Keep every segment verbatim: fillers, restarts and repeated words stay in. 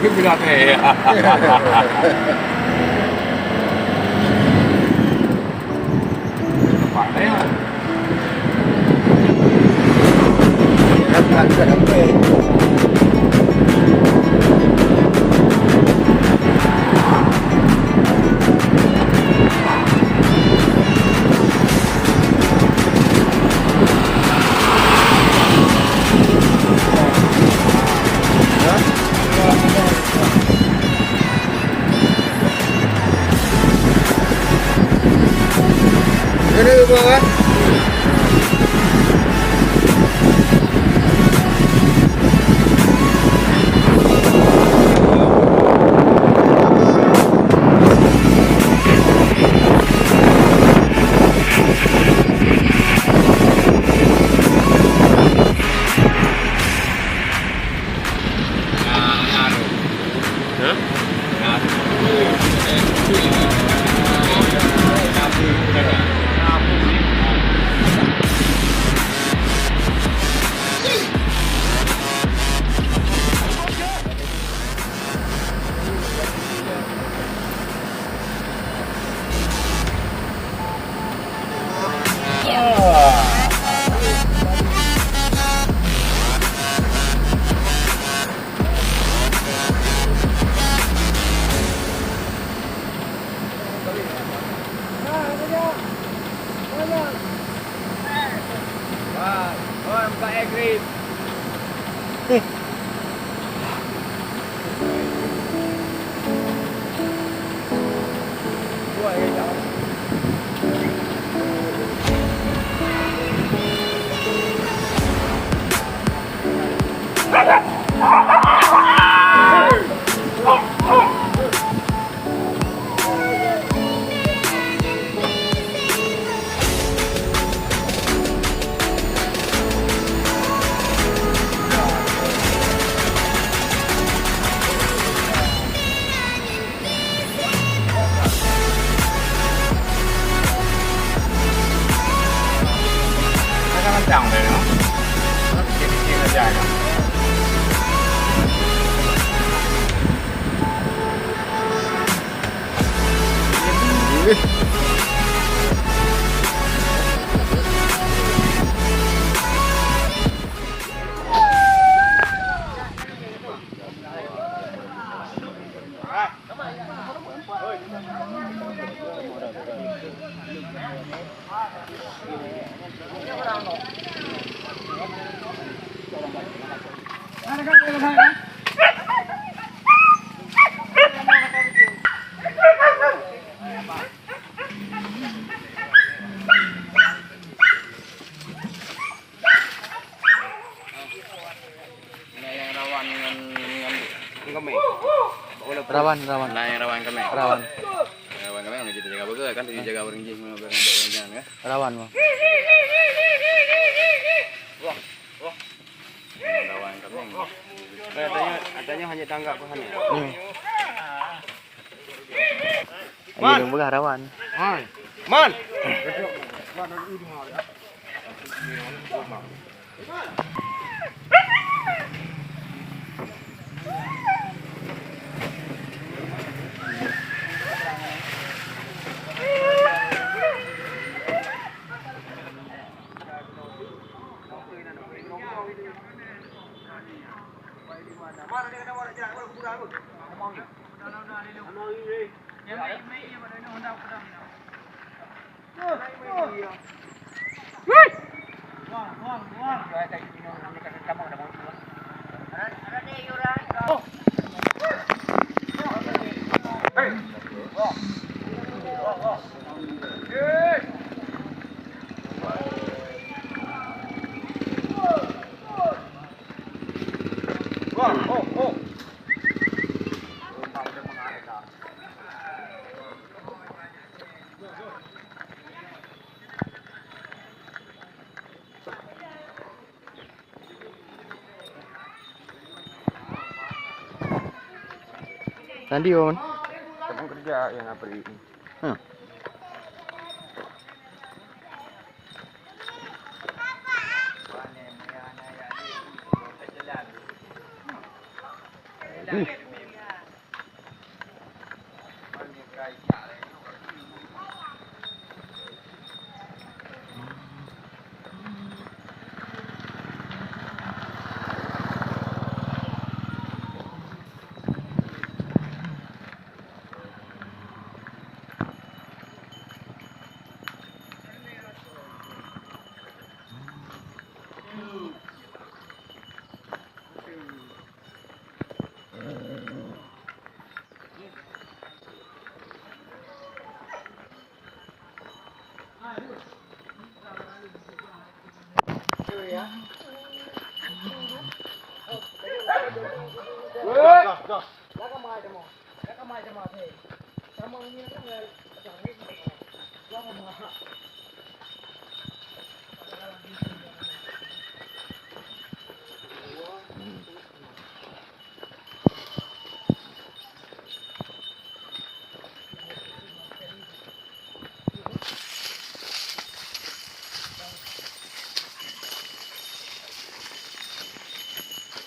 Bila teh. Nampak teh. Nah, nyang rawan ngon, ngon, ngon kamé. Rawan, rawan. Nah, nyang rawan kamé. Rawan. Rawan kamé, hana jeuet jaga beugöt kan, hana jaga barang jih, barang jih, kan? Rawan, Bang. Nyang rawan kamé. Katanya, katanya hana tanggap keu hana. Hmm. Man. Ayo, dong, beugah rawan. Man. Man. Nanti, Om. Teman kerja yang apa ini? Hah. Uh.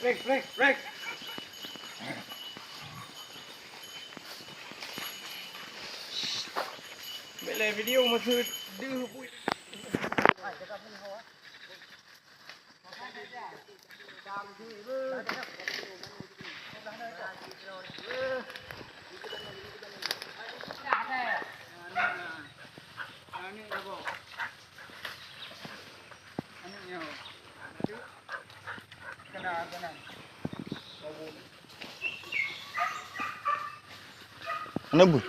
Brek, brek, brek. Bèk lé video meusu deuh bui. Aneuk bui.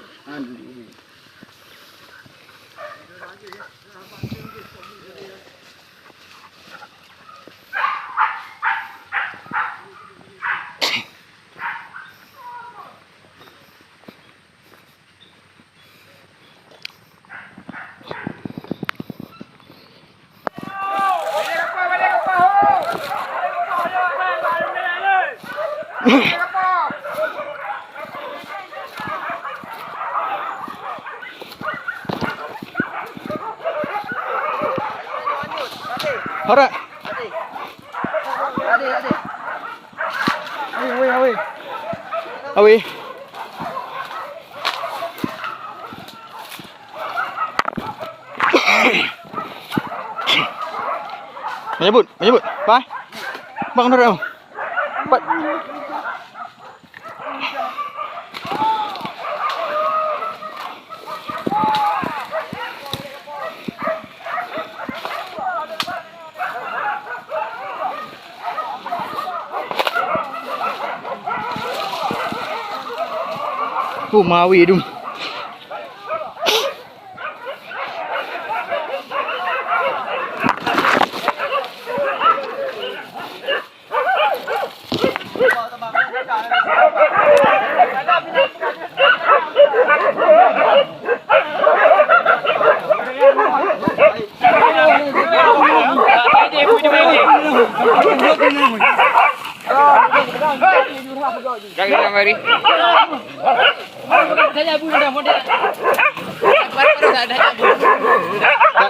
Alright. Awi, awi, awi. Awi. Menyebut, menyebut. Bang. Bang, nurut. Pat. Oh, mawi dum.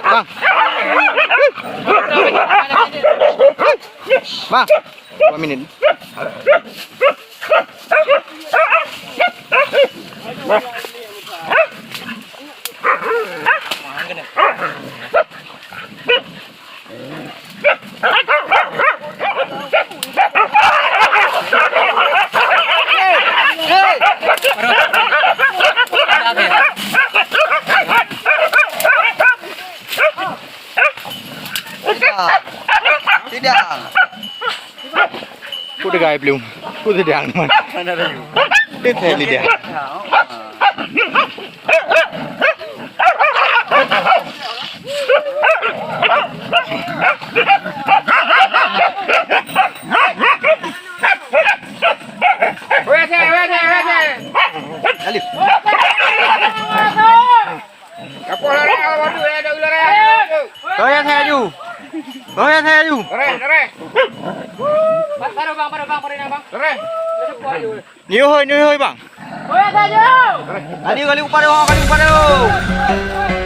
Bang. Bang. Dua minit. Sidang. Sidang. Ku tegai belum. Ku sidang man. Mana ada you? Itu saya lidah. Alif. Goyang saya aju. Goyang saya aju. Baru bang, baru bang, baru bang. Ni hoi, ni hoi bang. Goyang saya aju. Tadi kali upah dia, kali upah dia.